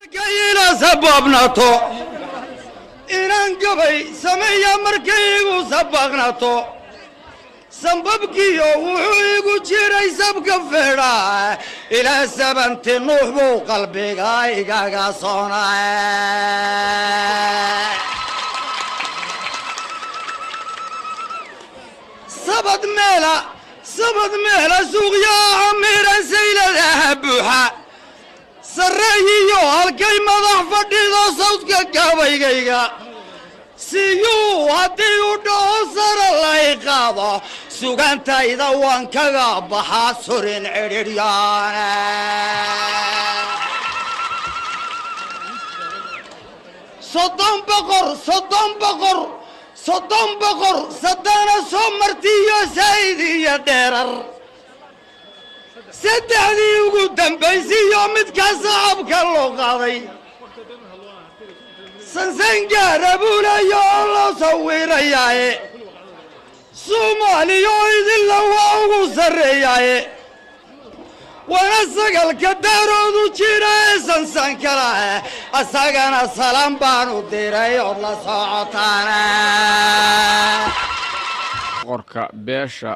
Markayna sababnato inaan gabay sameeya, markay igu sabaqnato sambabkiyo wuxuu igu jiray sabka fedha ilaa sabanti Nuux buu qalbiga igaga soonaa. Sabad meela, sabad meela suuqyaha miran, sayladaha buuxa sarreeyiyo halkay madax fadhido, sawdka gabaygayga siyuu haddii u dhaho sare lay qaado, sugantayda waan kaga baxaa surin cidhidhyaane. 30 boqor, 30 boqor, 30 boqor saddana soo martiyo sayd iyo dheerar, saddexdii ugu dambaysiiyo midkaa sacabka loo qaaday, sansangaara buulayo oo loo sawirayaaye, Soomaaliyo idinla waa ugu sarreeyaaye, waana sagalka daaroodu jira ee sansan kala, asagana salaan baanu diray ood la socotaana. Boqorka beesha.